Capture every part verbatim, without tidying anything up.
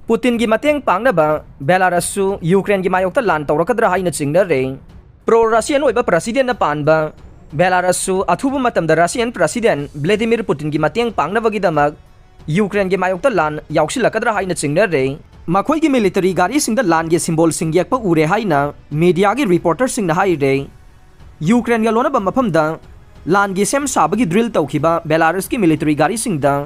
ꯄꯨꯇꯤꯟꯒꯤ ꯃꯇꯦꯡ ꯄꯥꯡꯅꯕ ꯕꯦꯂꯥꯔꯁꯁꯨ ꯌꯨꯀ꯭ꯔꯦꯟꯒꯤ ꯃꯥꯌꯣꯛꯇ ꯂꯥꯟ ꯇꯧꯔꯛꯀꯗ꯭ꯔꯥ ꯍꯥꯏꯅ ꯆꯤꯡꯅꯔꯦ꯫ ꯄ꯭ꯔꯣ ꯔꯁꯤꯌꯟ ꯑꯣꯏꯕ ꯄ꯭ꯔꯁꯤꯗꯦꯟꯅ ꯄꯥꯟꯕ ꯕꯦꯂꯥꯔꯁꯁꯨ ꯑꯊꯨꯕ ꯃꯇꯝꯗ ꯔꯁꯤꯌꯟ ꯄ꯭ꯔꯁꯤꯗꯦꯟ ꯚ꯭ꯂꯦꯗꯤꯃꯤꯔ ꯄꯨꯇꯤꯟꯒꯤ ꯃꯇꯦꯡ ꯄꯥꯡꯅꯕꯒꯤꯗꯃꯛ ꯌꯨꯀ꯭ꯔꯦꯟꯒꯤ ꯃꯥꯌꯣꯛꯇ ꯂꯥꯟ ꯌꯥꯎꯁꯤꯜꯂꯛꯀꯗ꯭ꯔꯥ ꯍꯥꯏꯅ ꯆꯤꯡꯅꯔꯦ꯫ ꯃꯈꯣꯏꯒꯤ ꯃꯤꯂꯤꯇꯔꯤ ꯒꯥꯔꯤꯁꯤꯡꯗ ꯂꯥꯟꯒꯤ ꯁꯤꯝꯕꯣꯜꯁꯤꯡ ꯌꯦꯛꯄ ꯎꯔꯦ ꯍꯥꯏꯅ ꯃꯤꯗꯤꯌꯥꯒꯤ ꯔꯤꯄꯣꯔꯇꯔꯁꯤꯡꯅ ꯍꯥꯏꯔꯦ꯫ ꯌꯨꯀ꯭ꯔꯦꯟꯒ ꯂꯣꯟꯅꯕ ꯃꯐꯝꯗ ꯂꯥꯟꯒꯤ ꯁꯦꯝ ꯁꯥꯕꯒꯤ ꯗ꯭ꯔꯤꯜ ꯇꯧꯈꯤꯕ ꯕꯦꯂꯥꯔꯁꯀꯤ ꯃꯤꯂꯤꯇꯔꯤ ꯒꯥꯔꯤꯁꯤꯡꯗ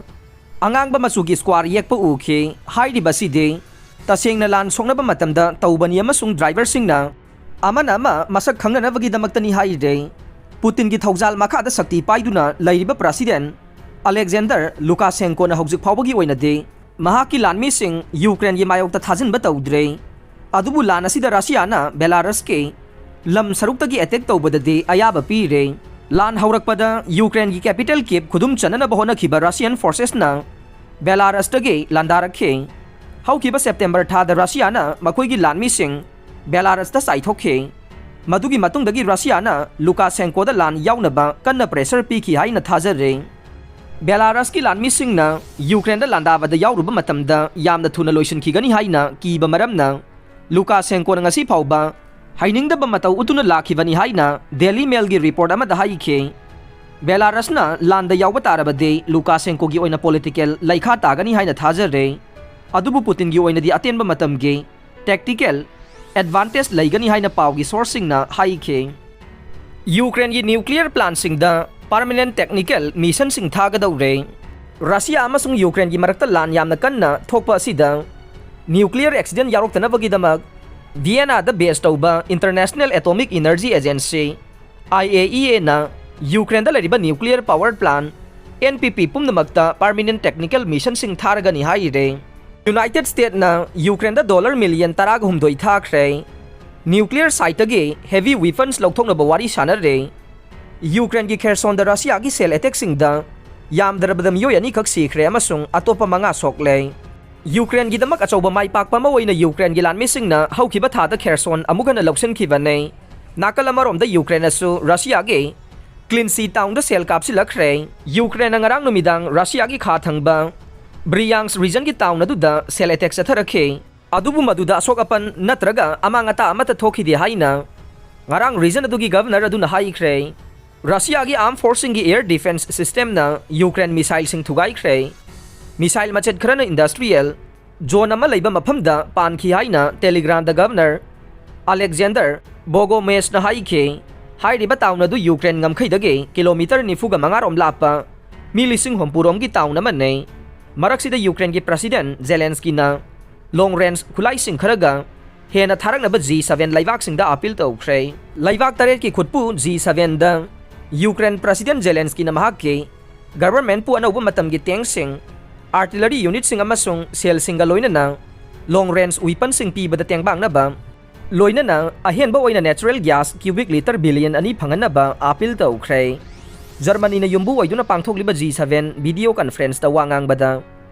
ꯑꯉꯥꯡꯕ ꯃꯆꯨꯒꯤ ꯁ꯭ꯀ꯭ꯋꯥꯔ ꯌꯦꯛꯄ ꯎꯈꯤ꯫ ꯍꯥꯏꯔꯤꯕꯁꯤꯗꯤ ꯇꯁꯦꯡꯅ ꯂꯥꯟ ꯁꯣꯛꯅꯕ ꯃꯇꯝꯗ ꯇꯧꯕꯅꯤ ꯑꯃꯁꯨꯡ ꯗ꯭ꯔꯥꯏꯚꯔꯁꯤꯡꯅ ꯑꯃꯅ ꯑꯃ ꯃꯁꯛ ꯈꯪꯅꯅꯕꯒꯤꯗꯃꯛꯇꯅꯤ ꯍꯥꯏꯔꯦ꯫ ꯄꯨꯇꯤꯟꯒꯤ ꯊꯧꯖꯥꯜ ꯃꯈꯥꯗ ꯁꯛꯇꯤ ꯄꯥꯏꯗꯨꯅ ꯂꯩꯔꯤꯕ ꯄ꯭ꯔꯁꯤꯗꯦꯟ ꯑꯂꯦꯛꯖꯦꯟꯗꯔ ꯂꯨꯀꯥꯁꯦꯟꯀꯣꯅ ꯍꯧꯖꯤꯛ ꯐꯥꯎꯕꯒꯤ ꯑꯣꯏꯅꯗꯤ ꯃꯍꯥꯛꯀꯤ ꯂꯥꯟꯃꯤꯁꯤꯡ ꯌꯨꯀ꯭ꯔꯦꯟꯒꯤ ꯃꯥꯌꯣꯛꯇ ꯊꯥꯖꯤꯟꯕ ꯇꯧꯗ꯭ꯔꯦ꯫ ꯑꯗꯨꯕꯨ ꯂꯥꯟ ꯑꯁꯤꯗ ꯔꯁꯤꯌꯥꯅ ꯕꯦꯂꯥꯔꯁꯀꯤ ꯂꯝ ꯁꯔꯨꯛꯇꯒꯤ ꯑꯦꯇꯦꯛ ꯇꯧꯕꯗꯗꯤ ꯑꯌꯥꯕ ꯄꯤꯔꯦ꯫ ꯂꯥꯟ ꯍꯧꯔꯛꯄꯗ ꯌꯨꯀ꯭ꯔꯦꯟꯒꯤ ꯀꯦꯄꯤꯇꯦꯜ ꯀꯤꯞ ꯈꯨꯗꯨꯝ ꯆꯟꯅꯅꯕ ꯍꯣꯠꯅꯈꯤꯕ ꯔꯁꯤꯌꯟ ꯐꯣꯔꯁꯦꯁꯅ ꯕꯦꯂꯥꯔꯁꯇꯒꯤ ꯂꯥꯟꯗꯥꯔꯛꯈꯤ꯫ ꯍꯧꯈꯤꯕ ꯁꯦꯞꯇꯦꯝꯕꯔ ꯊꯥꯗ ꯔꯁꯤꯌꯥꯅ ꯃꯈꯣꯏꯒꯤ ꯂꯥꯟꯃꯤꯁꯤꯡ ꯕꯦꯂꯥꯔꯁꯇ ꯆꯥꯏꯊꯣꯛꯈꯤ꯫ ꯃꯗꯨꯒꯤ ꯃꯇꯨꯡꯗꯒꯤ ꯔꯁꯤꯌꯥꯅ ꯂꯨꯀꯥꯁꯦꯟꯀꯣꯗ ꯂꯥꯟ ꯌꯥꯎꯅꯕ ꯀꯟꯅ ꯄ꯭ꯔꯦꯁꯔ ꯄꯤꯈꯤ ꯍꯥꯏꯅ ꯊꯥꯖꯔꯦ꯫ ꯕꯦꯂꯥꯔꯁꯀꯤ ꯂꯥꯟꯃꯤꯁꯤꯡꯅ ꯌꯨꯀ꯭ꯔꯦꯟꯗ ꯂꯥꯟꯗꯥꯕꯗ ꯌꯥꯎꯔꯨꯕ ꯃꯇꯝꯗ ꯌꯥꯝꯅ ꯊꯨꯅ ꯂꯣꯏꯁꯤꯟꯈꯤꯒꯅꯤ ꯍꯥꯏꯅ ꯀꯤꯕ ꯃꯔꯝꯅ ꯂꯨꯀꯥꯁꯦꯟꯀꯣꯅ ꯉꯁꯤ ꯐꯥꯎꯕ ꯍꯩꯅꯤꯡꯗꯕ ꯃꯇꯧ ꯎꯠꯇꯨꯅ ꯂꯥꯛꯈꯤꯕꯅꯤ ꯍꯥꯏꯅ ꯗꯦꯂꯤ ꯃꯦꯜꯒꯤ ꯔꯤꯄꯣꯔꯠ ꯑꯃꯗ ꯍꯥꯏꯈꯤ꯫ ꯕꯦꯂꯥꯔꯁꯅ ꯂꯥꯟꯗ ꯌꯥꯎꯕ ꯇꯥꯔꯕꯗꯤ ꯂꯨꯀꯥꯁꯦꯟꯀꯣꯒꯤ ꯑꯣꯏꯅ ꯄꯣꯂꯤꯇꯤꯀꯦꯜ ꯂꯩꯈꯥ ꯇꯥꯒꯅꯤ ꯍꯥꯏꯅ ꯊꯥꯖꯔꯦ꯫ ꯑꯗꯨꯕꯨ ꯄꯨꯇꯤꯟꯒꯤ ꯑꯣꯏꯅꯗꯤ ꯑꯇꯦꯟꯕ ꯃꯇꯝꯒꯤ ꯇꯦꯛꯇꯤꯀꯦꯜ ꯑꯦꯗꯚꯥꯟꯇꯦꯖ ꯂꯩꯒꯅꯤ ꯍꯥꯏꯅ ꯄꯥꯎꯒꯤ ꯁꯣꯔꯁꯁꯤꯡꯅ ꯍꯥꯏꯈꯤ꯫ ꯌꯨꯀ꯭ꯔꯦꯟꯒꯤ ꯅ꯭ꯌꯨꯀ꯭ꯂꯤꯌꯔ ꯄ꯭ꯂꯥꯟꯁꯤꯡꯗ ꯄꯔꯃꯅꯦꯟꯠ ꯇꯦꯛꯅꯤꯀꯦꯜ ꯃꯤꯁꯟꯁꯤꯡ ꯊꯥꯒꯗꯧꯔꯦ꯫ ꯔꯁꯤꯌꯥ ꯑꯃꯁꯨꯡ ꯌꯨꯀ꯭ꯔꯦꯟꯒꯤ ꯃꯔꯛꯇ ꯂꯥꯟ ꯌꯥꯝꯅ ꯀꯟꯅ ꯊꯣꯛꯄ ꯑꯁꯤꯗ ꯅ꯭ꯌꯨꯀ꯭ꯂꯤꯌꯔ ꯑꯦꯛꯁꯤꯗꯦꯟꯠ ꯌꯥꯎꯔꯛꯇꯅꯕꯒꯤꯗꯃꯛ ꯚꯤꯌꯦꯅꯥꯗ ꯕꯦꯖ ꯇꯧꯕ ꯏꯟꯇꯔꯅꯦꯁꯅꯦꯜ ꯑꯦꯇꯣꯃꯤꯛ ꯏꯅꯔꯖꯤ ꯑꯦꯖꯦꯟꯁꯤ, IAEAꯅ ꯌꯨꯀ꯭ꯔꯦꯟꯗ ꯂꯩꯔꯤꯕ ꯅ꯭ꯌꯨꯀ꯭ꯂꯤꯌꯔ ꯄꯥꯋꯔ ꯄ꯭ꯂꯥꯟꯠ, NPP ꯄꯨꯝꯅꯃꯛꯇ ꯄꯔꯃꯤꯅꯦꯟꯠ ꯇꯦꯛꯅꯤꯀꯦꯜ ꯃꯤꯁꯟꯁꯤꯡ ꯊꯥꯔꯒꯅꯤ ꯍꯥꯏꯔꯦ꯫ ꯌꯨꯅꯥꯏꯇꯦꯗ ꯁ꯭ꯇꯦꯠꯅ ꯌꯨꯀ꯭ꯔꯦꯟꯗ ꯗꯣꯂꯔ ꯃꯤꯂꯤꯌꯟ ꯇꯔꯥꯒ ꯍꯨꯝꯗꯣꯏ ꯊꯥꯈ꯭ꯔꯦ꯫ ꯅ꯭ꯌꯨꯀ꯭ꯂꯤꯌꯔ ꯁꯥꯏꯠꯇꯒꯤ ꯍꯦꯚꯤ ꯋꯤꯄꯟꯁ ꯂꯧꯊꯣꯛꯅꯕ ꯋꯥꯔꯤ ꯁꯥꯟꯅꯔꯦ꯫ ꯌꯨꯀ꯭ꯔꯦꯟꯒꯤ ꯈꯦꯔꯁꯣꯟꯗ ꯔꯁꯤꯌꯥꯒꯤ ꯁꯦꯜ ꯑꯦꯇꯦꯛꯁꯤꯡꯗ ꯌꯥꯝꯗ꯭ꯔꯕꯗ ꯃꯤꯑꯣꯏ ꯑꯅꯤꯈꯛ ꯁꯤꯈ꯭ꯔꯦ ꯑꯃꯁꯨꯡ ꯑꯇꯣꯞꯄ ꯃꯉꯥ ꯁꯣꯛꯂꯦ꯫ ꯌꯨꯀ꯭ꯔꯦꯟꯒꯤꯗꯃꯛ ꯑꯆꯧꯕ ꯃꯥꯏ ꯄꯥꯛꯄ ꯑꯃ ꯑꯣꯏꯅ ꯌꯨꯀ꯭ꯔꯦꯟꯒꯤ ꯂꯥꯟꯃꯤꯁꯤꯡꯅ ꯍꯧꯈꯤꯕ ꯊꯥꯗ ꯈꯦꯔꯁꯣꯟ ꯑꯃꯨꯛ ꯍꯟꯅ ꯂꯧꯁꯤꯟꯈꯤꯕꯅꯤ꯫ ꯅꯥꯀꯜ ꯑꯃꯔꯣꯝꯗ ꯌꯨꯀ꯭ꯔꯦꯟꯅꯁꯨ ꯔꯁꯤꯌꯥꯒꯤ ꯀ꯭ꯂꯤꯟꯁꯤ ꯇꯥꯎꯟꯗ ꯁꯦꯜ ꯀꯥꯞꯁꯤꯜꯂꯛꯈ꯭ꯔꯦ꯫ ꯌꯨꯀ꯭ꯔꯦꯟꯅ ꯉꯔꯥꯡ ꯅꯨꯃꯤꯗꯥꯡ ꯔꯁꯤꯌꯥꯒꯤ ꯈꯥ ꯊꯪꯕ Bryansk regionꯒꯤ town ꯑꯗꯨꯗ shell attack ꯆꯠꯊꯔꯛꯈꯤ꯫ ꯑꯗꯨꯕꯨ ꯃꯗꯨꯗ ꯑꯁꯣꯛ ꯑꯄꯟ ꯅꯠꯇ꯭ꯔꯒ ꯑꯃꯥꯡ ꯑꯇꯥ ꯑꯃꯠꯇ ꯊꯣꯛꯈꯤꯗꯦ ꯍꯥꯏꯅ ꯉꯔꯥꯡ region ꯑꯗꯨꯒꯤ governor ꯑꯗꯨꯅ ꯍꯥꯏꯈ꯭ꯔꯦ꯫ ꯔꯁꯤꯌꯥꯒꯤ armed forceꯁꯤꯡꯒꯤ air defence systemꯅ Ukraine missileꯁꯤꯡ ꯊꯨꯒꯥꯏꯈ꯭ꯔꯦ꯫ Missile ꯃꯆꯦꯠ ꯈꯔꯅ industrial zone ꯑꯃ ꯂꯩꯕ ꯃꯐꯝꯗ ꯄꯥꯟꯈꯤ ꯍꯥꯏꯅ Telegramꯗ governor Alexander Bogomezꯅ ꯍꯥꯏꯈꯤ꯫ ꯍꯥꯏꯔꯤꯕ town ꯑꯗꯨ Ukraine ꯉꯝꯈꯩꯗꯒꯤ kilometre ꯅꯤꯐꯨꯒ ꯃꯉꯥ ꯔꯣꯝ ꯂꯥꯞꯄ ꯃꯤ ꯂꯤꯁꯤꯡ ꯍꯨꯝꯐꯨ ꯔꯣꯝꯒꯤ town ꯑꯃꯅꯤ꯫ ꯃꯔꯛꯁꯤꯗ Ukraineꯒꯤ president Zelenskyꯅ long range ꯈꯨꯠꯂꯥꯏꯁꯤꯡ ꯈꯔꯒ ꯍꯦꯟꯅ ꯊꯥꯔꯛꯅꯕ G seven ꯂꯩꯕꯥꯛꯁꯤꯡꯗ appeal ꯇꯧꯈ꯭ꯔꯦ꯫ ꯂꯩꯕꯥꯛ ꯇꯔꯦꯠꯀꯤ ꯈꯨꯠꯄꯨ G sevenꯗ Ukraine president Zelenskyꯅ ꯃꯍꯥꯛꯀꯤ governmentꯄꯨ ꯑꯅꯧꯕ ꯃꯇꯝꯒꯤ tankꯁꯤꯡ, artillery unitꯁꯤꯡ ꯑꯃꯁꯨꯡ shellꯁꯤꯡꯒ ꯂꯣꯏꯅꯅ long range weaponꯁꯤꯡ ꯄꯤꯕꯗ ꯇꯦꯡꯕꯥꯡꯅꯕ, ꯂꯣꯏꯅꯅ ꯑꯍꯦꯟꯕ ꯑꯣꯏꯅ natural gas cubic litre billion ꯑꯅꯤ ꯐꯪꯍꯟꯅꯕ appeal ꯇꯧꯈ꯭ꯔꯦ꯫ Germanyꯅ ꯌꯨꯝꯕꯨ ꯑꯣꯏꯗꯨꯅ ꯄꯥꯡꯊꯣꯛꯂꯤꯕ G seven video conferenceꯇ ꯋꯥ ꯉꯥꯡꯕꯗ,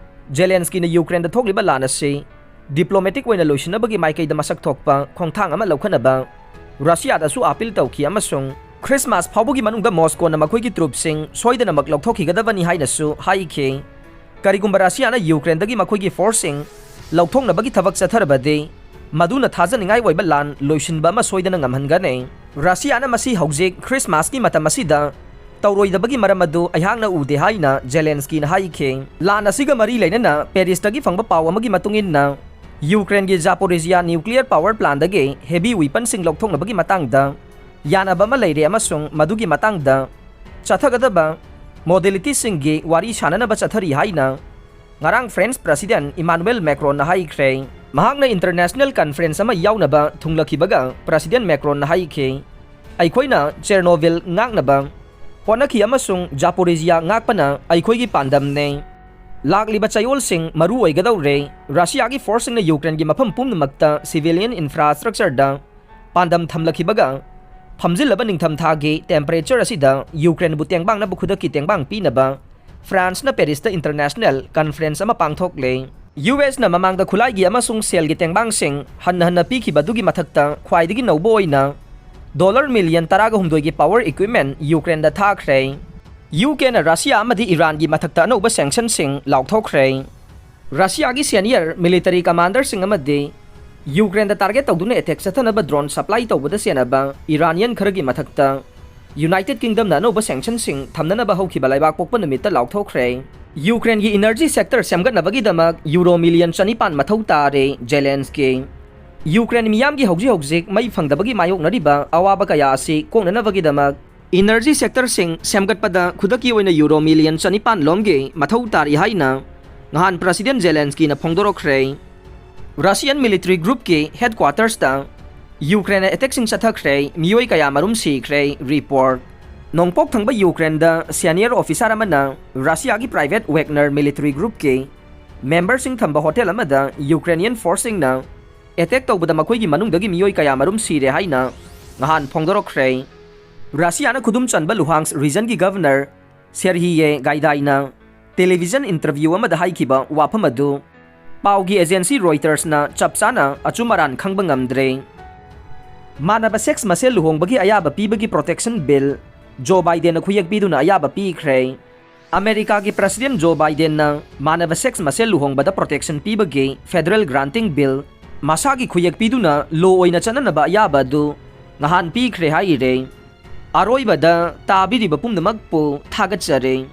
Zelenskyꯅ Ukraineꯗ ꯊꯣꯛꯂꯤꯕ ꯂꯥꯟ ꯑꯁꯤ diplomatic ꯑꯣꯏꯅ ꯂꯣꯏꯁꯤꯟꯅꯕꯒꯤ ꯃꯥꯏꯀꯩꯗ ꯃꯁꯛ ꯊꯣꯛꯄ ꯈꯣꯡꯊꯥꯡ ꯑꯃ ꯂꯧꯈꯠꯅꯕ ꯔꯁꯤꯌꯥꯗꯁꯨ appeal ꯇꯧꯈꯤ ꯑꯃꯁꯨꯡ Christmas ꯐꯥꯎꯕꯒꯤ ꯃꯅꯨꯡꯗ Moscowꯅ ꯃꯈꯣꯏꯒꯤ troops ꯁꯣꯏꯗꯅꯃꯛ ꯂꯧꯊꯣꯛꯈꯤꯒꯗꯕꯅꯤ ꯍꯥꯏꯅꯁꯨ ꯍꯥꯏꯈꯤ꯫ ꯀꯔꯤꯒꯨꯝꯕ ꯔꯁꯤꯌꯥꯅ Ukraineꯗꯒꯤ ꯃꯈꯣꯏꯒꯤ forceꯁꯤꯡ ꯂꯧꯊꯣꯛꯅꯕꯒꯤ ꯊꯕꯛ ꯆꯠꯊꯔꯕꯗꯤ, ꯃꯗꯨꯅ ꯊꯥꯖꯅꯤꯡꯉꯥꯏ ꯑꯣꯏꯕ ꯂꯥꯟ ꯂꯣꯏꯁꯤꯟꯕ ꯑꯃ ꯁꯣꯏꯗꯅ ꯉꯝꯍꯟꯒꯅꯤ꯫ ꯔꯁꯤꯌꯥꯅ ꯃꯁꯤ ꯍꯧꯖꯤꯛ Christmasꯀꯤ ꯃꯇꯝ ꯑꯁꯤꯗ ꯇꯧꯔꯣꯏꯗꯕꯒꯤ ꯃꯔꯝ ꯑꯗꯨ ꯑꯩꯍꯥꯛꯅ ꯎꯗꯦ ꯍꯥꯏꯅ Zelenskyꯅ ꯍꯥꯏꯈꯤ꯫ ꯂꯥꯟ ꯑꯁꯤꯒ ꯃꯔꯤ ꯂꯩꯅꯅ Parisꯇꯒꯤ ꯐꯪꯕ ꯄꯥꯎ ꯑꯃꯒꯤ ꯃꯇꯨꯡ ꯏꯟꯅ, Ukraineꯒꯤ Zaporizhia nuclear power plantꯗꯒꯤ heavy weaponꯁꯤꯡ ꯂꯧꯊꯣꯛꯅꯕꯒꯤ ꯃꯇꯥꯡꯗ ꯌꯥꯅꯕ ꯑꯃ ꯂꯩꯔꯦ ꯑꯃꯁꯨꯡ ꯃꯗꯨꯒꯤ ꯃꯇꯥꯡꯗ ꯆꯠꯊꯒꯗꯕ modalityꯁꯤꯡꯒꯤ ꯋꯥꯔꯤ ꯁꯥꯅꯅꯕ ꯆꯠꯊꯔꯤ ꯍꯥꯏꯅ ꯉꯔꯥꯡ French President Emmanuel Macronꯅ ꯍꯥꯏꯈ꯭ꯔꯦ꯫ ꯃꯍꯥꯛꯅ international conference ꯑꯃ ꯌꯥꯎꯅꯕ ꯊꯨꯡꯂꯈꯤꯕꯒ President Macronꯅ ꯍꯥꯏꯈꯤ, "ꯑꯩꯈꯣꯏꯅ Chernobyl ꯉꯥꯛꯅꯕ ꯍꯣꯠꯅꯈꯤ ꯑꯃꯁꯨꯡ Zaporizhia ꯉꯥꯛꯄꯅ ꯑꯩꯈꯣꯏꯒꯤ ꯄꯥꯟꯗꯝꯅꯤ꯫ ꯂꯥꯛꯂꯤꯕ ꯆꯌꯣꯜꯁꯤꯡ ꯃꯔꯨ ꯑꯣꯏꯒꯗꯧꯔꯦ꯫ ꯔꯁꯤꯌꯥꯒꯤ forceꯁꯤꯡꯅ Ukraineꯒꯤ ꯃꯐꯝ ꯄꯨꯝꯅꯃꯛꯇ civilian infrastructureꯗ ꯄꯥꯟꯗꯝ ꯊꯝꯂꯛꯈꯤꯕꯒ, ꯐꯝꯖꯤꯜꯂꯕ ꯅꯤꯡꯊꯝꯊꯥꯒꯤ temperature ꯑꯁꯤꯗ Ukraineꯕꯨ ꯇꯦꯡꯕꯥꯡꯅꯕ ꯈꯨꯗꯛꯀꯤ ꯇꯦꯡꯕꯥꯡ ꯄꯤꯅꯕ Franceꯅ Parisꯇ international conference ꯑꯃ ꯄꯥꯡꯊꯣꯛꯂꯦ꯫ USꯅ ꯃꯃꯥꯡꯗ ꯈꯨꯠꯂꯥꯏꯒꯤ ꯑꯃꯁꯨꯡ shellꯒꯤ ꯇꯦꯡꯕꯥꯡꯁꯤꯡ ꯍꯟꯅ ꯍꯟꯅ ꯄꯤꯈꯤꯕ ꯑꯗꯨꯒꯤ ꯃꯊꯛꯇ ꯈ꯭ꯋꯥꯏꯗꯒꯤ ꯅꯧꯕ ꯑꯣꯏꯅ dollar million ꯇꯔꯥꯒ ꯍꯨꯝꯗꯣꯏꯒꯤ power equipment Ukraineꯗ ꯊꯥꯈ꯭ꯔꯦ꯫ ꯌꯨ ꯀꯦꯅ ꯔꯁꯤꯌꯥ ꯑꯃꯗꯤ ꯏꯔꯥꯟꯒꯤ ꯃꯊꯛꯇ ꯑꯅꯧꯕ sanctionꯁꯤꯡ ꯂꯥꯎꯊꯣꯛꯈ꯭ꯔꯦ꯫ ꯔꯁꯤꯌꯥꯒꯤ senior military commanderꯁꯤꯡ ꯑꯃꯗꯤ ꯌꯨꯀ꯭ꯔꯦꯟꯗ target ꯇꯧꯗꯨꯅ attack ꯆꯠꯊꯅꯕ drone supply ꯇꯧꯕꯗ ꯁꯦꯟꯅꯕ Iranian ꯈꯔꯒꯤ ꯃꯊꯛꯇ United Kingdomꯅ ꯑꯅꯧꯕ sanctionꯁꯤꯡ ꯊꯝꯅꯅꯕ ꯍꯧꯈꯤꯕ ꯂꯩꯕꯥꯛ ꯄꯣꯛꯄ ꯅꯨꯃꯤꯠꯇ ꯂꯥꯎꯊꯣꯛꯈ꯭ꯔꯦ꯫ ꯌꯨꯀ꯭ꯔꯦꯟꯒꯤ energy sector ꯁꯦꯝꯒꯠꯅꯕꯒꯤꯗꯃꯛ euro million ꯆꯅꯤꯄꯥꯟ ꯃꯊꯧ ꯇꯥꯔꯦ, ꯖꯦꯂꯦꯟꯁꯀꯤ꯫ ꯌꯨꯀ꯭ꯔꯦꯟ ꯃꯤꯌꯥꯝꯒꯤ ꯍꯧꯖꯤꯛ ꯍꯧꯖꯤꯛ ꯃꯩ ꯐꯪꯗꯕꯒꯤ ꯃꯥꯌꯣꯛꯅꯔꯤꯕ ꯑꯋꯥꯕ ꯀꯌꯥ ꯑꯁꯤ ꯀꯣꯛꯅꯅꯕꯒꯤꯗꯃꯛ energy sectorꯁꯤꯡ ꯁꯦꯝꯒꯠꯄꯗ ꯈꯨꯗꯛꯀꯤ ꯑꯣꯏꯅ euro million ꯆꯅꯤꯄꯥꯟ ꯂꯣꯝꯒꯤ ꯃꯊꯧ ꯇꯥꯔꯤ ꯍꯥꯏꯅ ꯉꯍꯥꯟ President ꯖꯦꯂꯦꯟꯁꯀꯤꯅ ꯐꯣꯡꯗꯣꯔꯛꯈ꯭ꯔꯦ꯫ Russian military groupꯀꯤ headquartersꯇ ꯌꯨꯀ꯭ꯔꯦꯟꯅ attackꯁꯤꯡ ꯆꯠꯊꯈ꯭ꯔꯦ, ꯃꯤꯑꯣꯏ ꯀꯌꯥ ꯃꯔꯨꯝ ꯁꯤꯈ꯭ꯔꯦ꯫ Report꯫ ꯅꯣꯡꯄꯣꯛ ꯊꯪꯕ ꯌꯨꯀ꯭ꯔꯦꯟꯗ senior officer ꯑꯃꯅ ꯔꯁꯤꯌꯥꯒꯤ private Wagner military groupꯀꯤ memberꯁꯤꯡ ꯊꯝꯕ hotel ꯑꯃꯗ Ukrainian forceꯁꯤꯡꯅ attack ꯇꯧꯕꯗ ꯃꯈꯣꯏꯒꯤ ꯃꯅꯨꯡꯗꯒꯤ ꯃꯤꯑꯣꯏ ꯀꯌꯥ ꯃꯔꯨꯝ ꯁꯤꯔꯦ ꯍꯥꯏꯅ ꯉꯍꯥꯟ ꯐꯣꯡꯗꯣꯔꯛꯈ꯭ꯔꯦ꯫ ꯔꯁꯤꯌꯥꯅ ꯈꯨꯗꯨꯝ ꯆꯟꯕ Luhansk regionꯒꯤ governor Serhiy Gaidai-ꯅ television interview ꯑꯃꯗ ꯍꯥꯏꯈꯤꯕ ꯋꯥꯐꯝ ꯑꯗꯨ ꯄꯥꯎꯒꯤ agency Reutersꯅ ꯆꯞ ꯆꯥꯅ ꯑꯆꯨꯝ ꯑꯔꯥꯟ ꯈꯪꯕ ꯉꯝꯗ꯭ꯔꯦ꯫ ꯃꯥꯟꯅꯕ sex ꯃꯁꯦꯜ ꯂꯨꯍꯣꯡꯕꯒꯤ ꯑꯌꯥꯕ ꯄꯤꯕꯒꯤ protection bill Joe Bidenꯅ ꯈꯨꯌꯦꯛ ꯄꯤꯗꯨꯅ ꯑꯌꯥꯕ ꯄꯤꯈ꯭ꯔꯦ꯫ ꯑꯃꯦꯔꯤꯀꯥꯒꯤ President Joe Bidenꯅ ꯃꯥꯟꯅꯕ sex ꯃꯁꯦꯜ ꯂꯨꯍꯣꯡꯕꯗ protection ꯄꯤꯕꯒꯤ federal granting bill ꯃꯁꯥꯒꯤ ꯈꯨꯌꯦꯛ ꯄꯤꯗꯨꯅ law ꯑꯣꯏꯅ ꯆꯠꯅꯅꯕ ꯑꯌꯥꯕ ꯑꯗꯨ ꯉꯍꯥꯟ ꯄꯤꯈ꯭ꯔꯦ ꯍꯥꯏꯔꯦ꯫ ꯑꯔꯣꯏꯕꯗ ꯇꯥꯕꯤꯔꯤꯕ ꯄꯨꯝꯅꯃꯛꯄꯨ ꯊꯥꯒꯠꯆꯔꯤ꯫